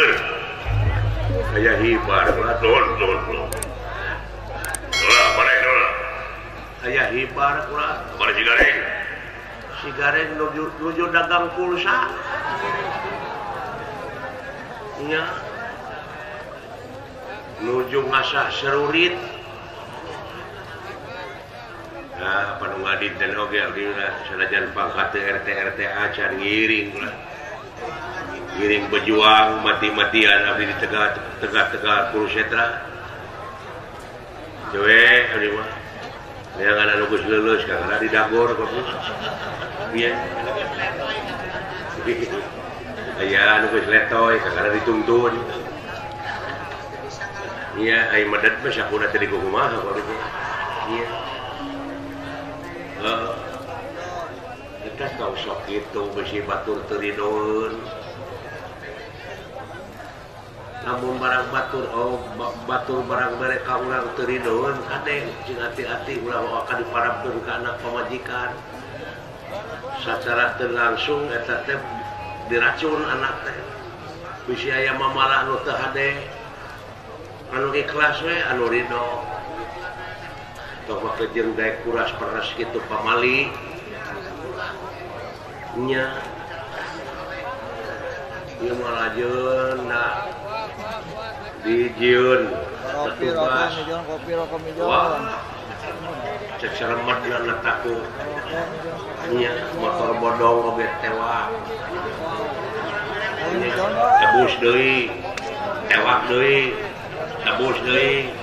Bager. Aya hibar nuhun nuhun nuhun. Ulah maneh ulah. Aya hibar ulah. Kamari si Gareng. Si Gareng nuju dagang pulsa. Nya. Nuju ngasah serurit. Nah, panu ngadinten oge abdi lah sanajan pangkat RT RT acan ngiring lah. Ngiring berjuang mati-matian abdi di Tegah-Tegal Kurusetra. Joe abdi mah. Neangan anu geus leuleus karena di dagor kok. Ieu. Aya anu geus letoy karena dituntun. Iya, ai medet mah sakuna teh dikumaha kok itu. Iya. Eta tong sok kitu besi batur teu ridoeun. Lamun barang batur oh batur barang mere ka urang teu ridoeun kade cing hati-hati ulah akan diparabkeun ka anak pamajikan. Sacara teu langsung eta teh diracun anak teh. Bisi aya mamalah nu teu hade. Anu ikhlas we anu ridho. Tong make jeung daek kuras peres kitu pamali. Nya. Ieu mah lajeun da dijieun kopi rokok mijon kopi rokok mijon. Wah. Cek selemet na taku. Nya motor bodong oge tewak. Nya tebus deui. Tewak deui. Tebus deui.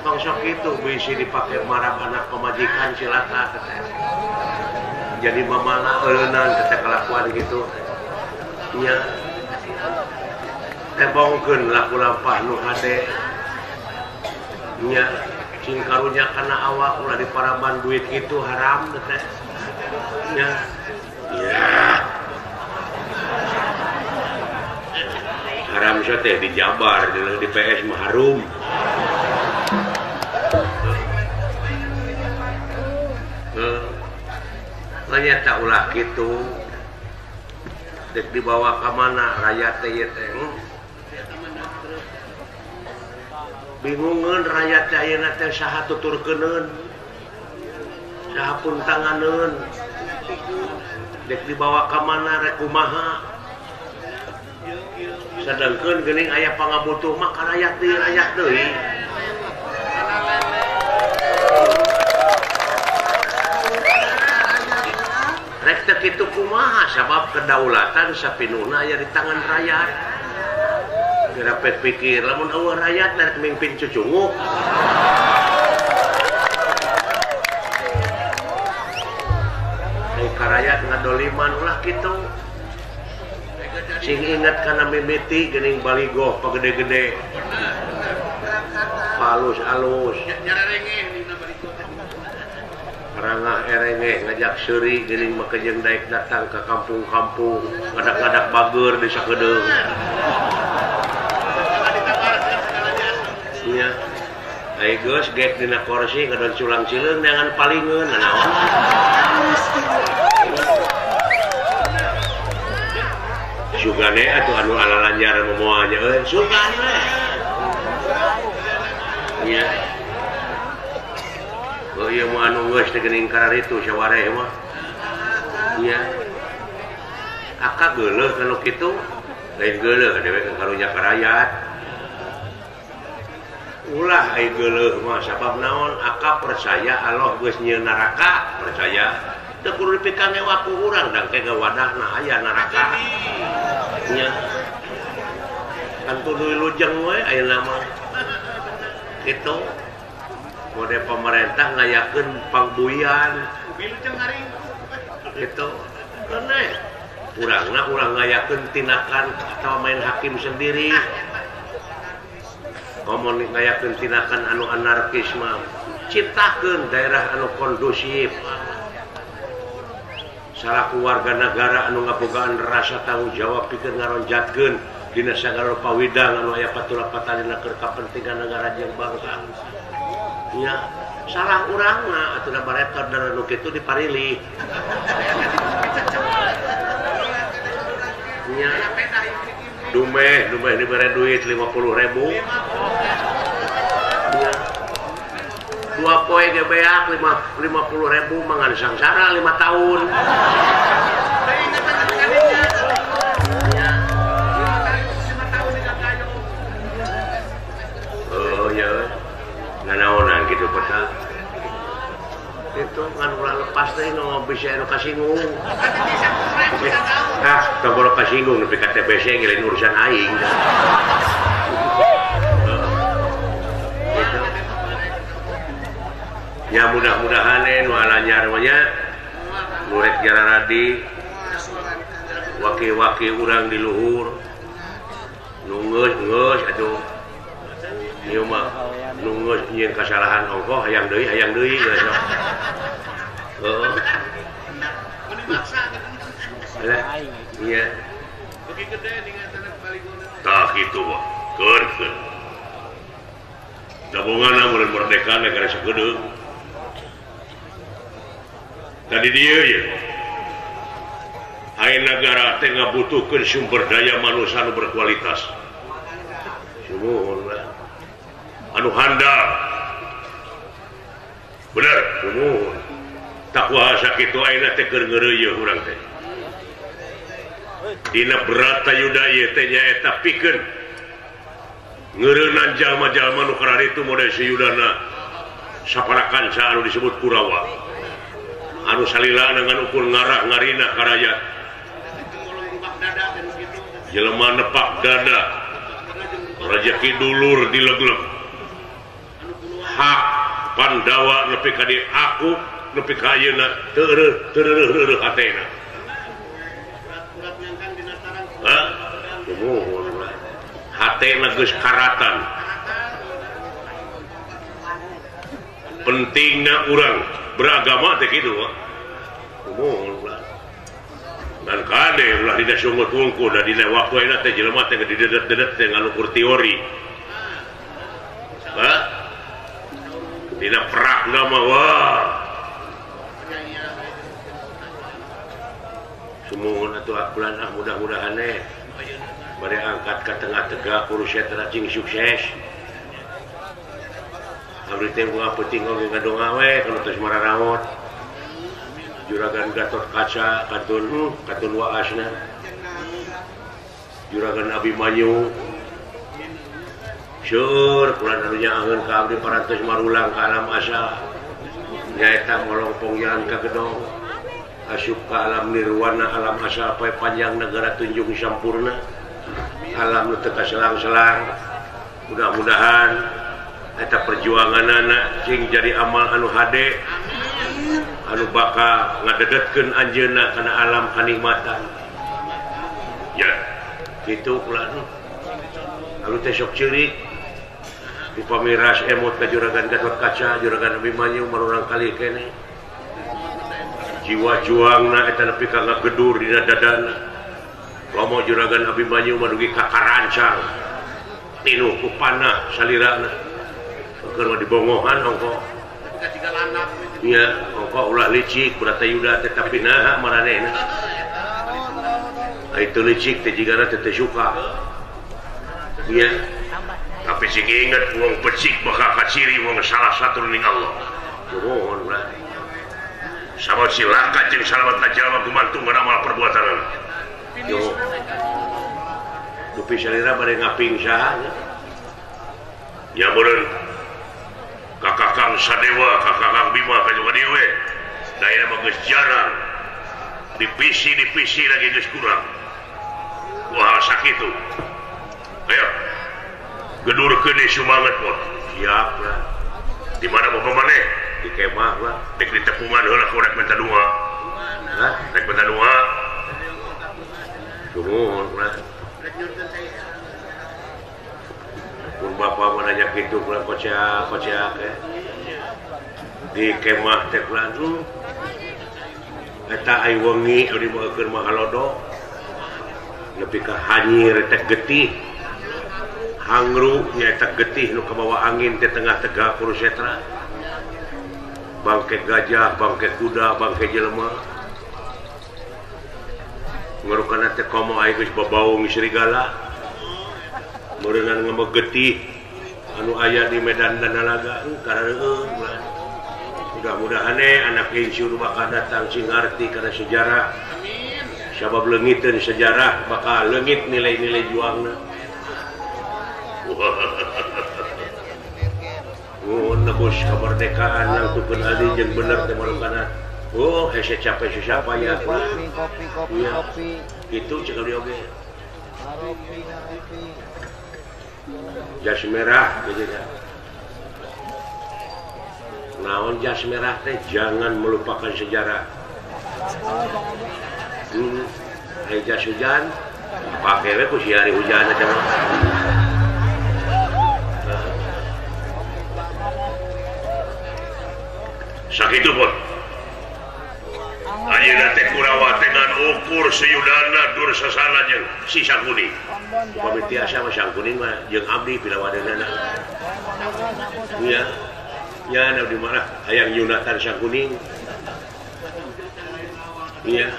Tong sok kitu bisi dipake marah anak pamajikan cilaka teh. Jadi mamala eueunan teh kelakuan gitu. Nya tebongkeun laku lampah nu hade. Nya cing karunya kana awak ulah diparaban duit kitu haram teh. Nya. Ya. Haram teh dijabar di PS mah harum. Ternyata ulah kitu. Dek dibawa ka mana rakyat teh ieu teh. Bingungeun rakyat teh ayeuna teh saha tuturkeuneun. Saha pun tanganeun. Dek dibawa ka mana rek kumaha. Sedangkeun geuning aya pangabutuh mah ka rakyat deui rakyat deui. Rek teu kitu kumaha sabab kedaulatan sapinuhna aya di tangan rakyat. Geura pikir lamun eueuh rakyat rek mimpin cucunguk. Ai ka rakyat ngadoliman ulah kitu. Sing ingat kana mimiti geuning baligoh pagede-gede. Palus-alus. Rangah erengeh ngajak seuri geuning make jeung daek datang ke kampung-kampung ngadak-ngadak bager di sakedeung. Nya. Ai geus gek dina kursi ngadon culang cileung neangan palingeun naon. Sugane atuh anu alalanjar moal nya euy sugane. Nya. Oh ieu mah anu geus teh geuning kararitu sawareh mah. Nya. Aka geuleuh kanu kitu, lain geuleuh dewek karunya ka rakyat. Ulah ai geuleuh mah sabab naon aka percaya Allah geus nyieun neraka, percaya. Teu kudu dipikangewa ku urang dang ke wadahna aya neraka. Nya. Kan kudu lujeng we ayeuna mah. Kitu. Mode pemerintah ngayakeun pangbuyan. Gitu. Karena urangna urang ngayakeun tindakan atau main hakim sendiri. Ngomong ngayakeun tindakan anu anarkis mah ciptakeun daerah anu kondusif. Salaku warga negara anu ngabogaan rasa tanggung jawab pikeun ngaronjatkeun dina sagala pawidang anu aya patula-patalina keur kapentingan negara jeung bangsa. Nya salah urangna atuh da baretor dan anu kitu diparilih. Nya dumeh dumeh dibere duit 50.000 dua poe ge beak 50.000 mangan sangsara 5 tahun. Oh ya, nanaonan gitu peta. Itu ngan ulah lepas teh nu bisa anu kasinggung. Ah, tong bodo kasinggung nepi ka TBC ngileun urusan aing. Ya mudah-mudahan nu alanyar mah nya nu rek jararadi waki-waki urang di luhur nu geus atuh ieu mah nu geus nyieun kasalahan ongkoh hayang deui geus. Heeh. Lah iya. Tah kitu mah keur. Dabongan mun merdeka negara sakedeung. Tadi dia ya, ayeuna negara teh ngabutuhkeun sumber daya manusia anu berkualitas. Sumuhun lah. Anu handal. Bener, sumuhun. Takwa sakitu ayeuna teh keur ngeureuyeuh urang teh. Dina Bratayuda ieu teh nyaeta pikeun ngeureunnan jalma-jalma nu kararitu model si Yudana saparakanca anu disebut Kurawa. Anu salila dengan ukur ngarah ngarina karayat jelema nepak dada rejeki dulur dilegleg hak Pandawa nepi ka di aku nepi ka ayeuna teu teu hatena hah sumuhun hatena geus karatan pentingna urang beragama teh kitu mah umum lah dan kade ulah dina sungut wungkul da dina waktu ayeuna teh jelema teh didedet-dedet teh ngalukur teori hah dina perakna mah wah sumuhun atuh akulan ah mudah-mudahan eh bade angkat ka tengah tegak Kurusetra cing sukses. Abdi teh bunga peuting oge ngadonga we kana tos mararawat. Juragan Gatot Kaca katun katun waasna. Juragan Abimanyu. Seur kula anu nyaangeun ka abdi parantos marulang ka alam asa. Nyaeta molongpong jalan ka gedong. Asup ka alam nirwana alam asa poe panjang negara tunjung sampurna. Alam nu teu kaselang-selang. Mudah-mudahan eta perjuanganana sing jadi amal anu hade anu bakal ngadedetkeun anjeunna kana alam kanikmatan ya kitu kula nu anu teh sok ceurik upami ras emot ka Juragan Gatot Kaca Juragan Abimanyu marurang kali keneh jiwa juangna eta nepi ka ngagedur dina dadana lomo Juragan Abimanyu mah dugi ka karancang tinuh ku panah salirana keur dibongohan ongko nya ongko ulah licik Bratayuda teh tapi naha maranehna ai teu licik teh jigana teh teu suka nya tapi sing inget wong becik bakal kaciri wong salah satu ning Allah nuhun ulah sabab silaka jeung salamat jalma gumantung kana amal perbuatanna yo dupi salira bade ngaping saha nya meureun Kakakang Sadewa, kakakang Bima, kajuga dieu we. Daerah mah geus jarang. Divisi-divisi lagi geus kurang. Wah sakitu. Ayo. Gedurkeun deui sumanget mah. Siap lah. Di mana bapak maneh? Di kemah lah. Dek di tepungan heula ku rek minta doa. Hah? Rek minta doa. Sumuhun lah. Pun bapak mau nanya gitu pulang kocak kocak ya. Di kemah teh pulang eta ai wengi anu dibaeukeun mah halodo nepi ka hanyir teh getih hangru nyaeta getih nu kabawa angin teh tengah tegak Kurusetra bangke gajah bangke kuda bangke jelema ngerukana teh komo ai geus babaung serigala. Meureunnan ngemegetih anu aya di Medan Danalaga karena mudah-mudahan anak incu bakal datang sing ngarti kana sejarah. Sabab leungiteun sejarah bakal leungit nilai-nilai juangna. Oh, nebus kemerdekaan nangtukeun adi jeung bener teh marukana. Oh, hese capek susah payah. Kopi, kopi, kopi, kopi. Itu cek abdi oge. Ngaropi, ngaropi. Jas merah gitu ya. Naon jas merah teh jangan melupakan sejarah. Ai jas hujan, pake we ku si hari hujan aja mah. Sakitu pun. Ayeuna teh Kurawa teh ngan ukur seyudana Dursasana jeung si Sangkuni. Upami tiasa mah Sangkuni mah jeung abdi pilawadeunana. Nya. Nya abdi mah hayang nyunatan Sangkuning. Iya.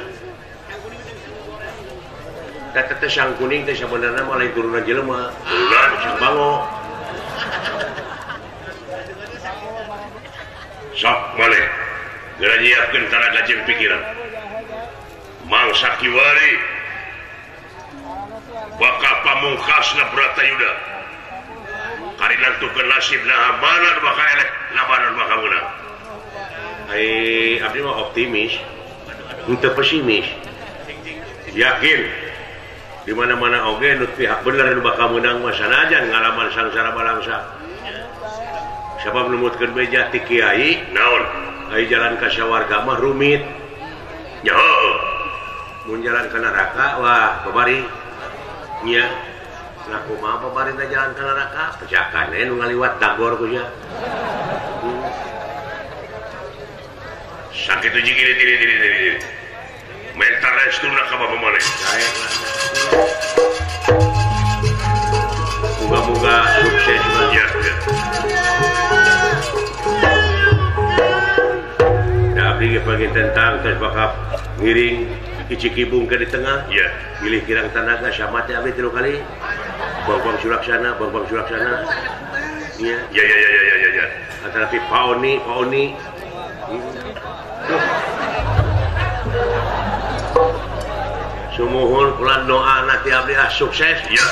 Teh teh Sangkuning teh sabenerna mah lain turunan jelema, turunan Sang Bango. Sok malih. Geura nyiapkeun tanaga jeung pikiran. Mangsa kiwari bakal pamungkasna Bratayuda. Kari nantukeun nasibna mana nu bakal eleh, mana nu bakal meunang. Ai abdi mah optimis, henteu pesimis. Yakin di mana-mana oge nu pihak bener nu bakal meunang mah sanajan ngalaman sangsara balangsa. Sabab numutkeun beja ti kiai naon? Ai jalan ka sawarga mah rumit. Nya heueuh. Mun jalan ka neraka wah babari. Nya. Nah kumaha babari teh jalan ka neraka? Pecakan we nu ngaliwat dagor ku nya. Sakitu jeung ini. Mental restuna ka bapa maneh. Moga-moga sukses ya. Abdi ge tentang terus bakal ngiring Cikibung ke di tengah. Iya. Pilih kirang tanaga sama teh abdi 3 kali. Bang-bang Suraksana, bang-bang Suraksana. Iya. Ya ya ya ya ya ya. Antara Paoni, Paoni. Sumuhun kula doa nanti abdi ah sukses. Ya.